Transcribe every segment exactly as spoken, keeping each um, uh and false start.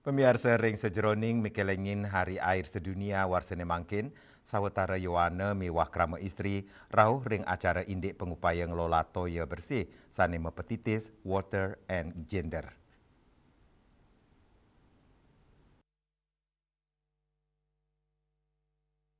Pamiarsa, ring sajeroning mikelengin Hari Air Sedunia warsane mangkin, sawetara yowana miwah krama istri rauh ring acara indik pangupaya ngelola toya bersih sane mapatitis Water and Gender.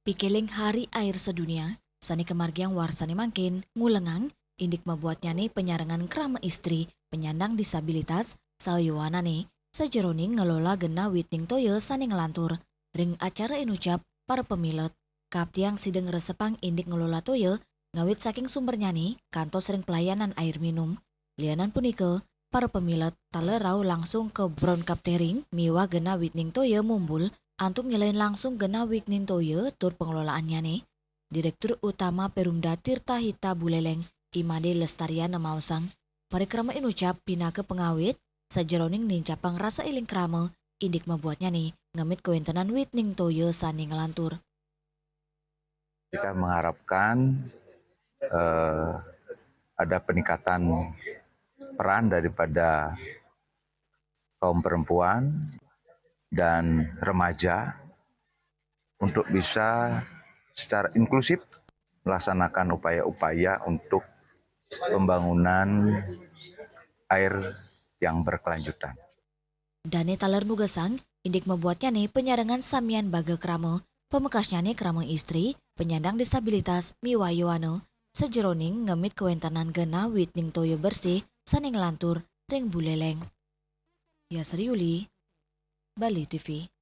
Pikeling Hari Air Sedunia sane kamargiang warsane mangkin ngulengang indik mabuatnyane panyarengan krama istri penyandang disabilitas saha yowanane sajeroning ngelola genah witning toya sane nglantur. Ring acara inucap para pamilet, kaptiang sida ngresepang indik ngelola toya ngawit saking sumbernyane kantos ring pelayanan air minum. Lianan punika, para pamilet taler rauh langsung ka Brown Captering miwah genah witning toya mumbul antuk nyelain langsung genah witning toya tur pengelolaannyane. Direktur Utama Perumda Tirta Hita Buleleng, I Made Lestariana maosang, parikrama inucap pinaka pangawit sajeroning nincapang rasa eling krama indik mabuatnyane ngemit kawentenan witning toya sane nglantur. Kita mengharapkan eh, ada peningkatan peran daripada kaum perempuan dan remaja untuk bisa secara inklusif melaksanakan upaya-upaya untuk pembangunan air yang berkelanjutan. Dane taler nugasang, indik mabuatnyane panyarengan samian baga krama, pamekasnyane krama istri, penyandang disabilitas, miwah yowana, sajeroning ngemit kawentenan genah witning toya bersih sane nglantur ring Buleleng. Yasri Yuli, Bali T V.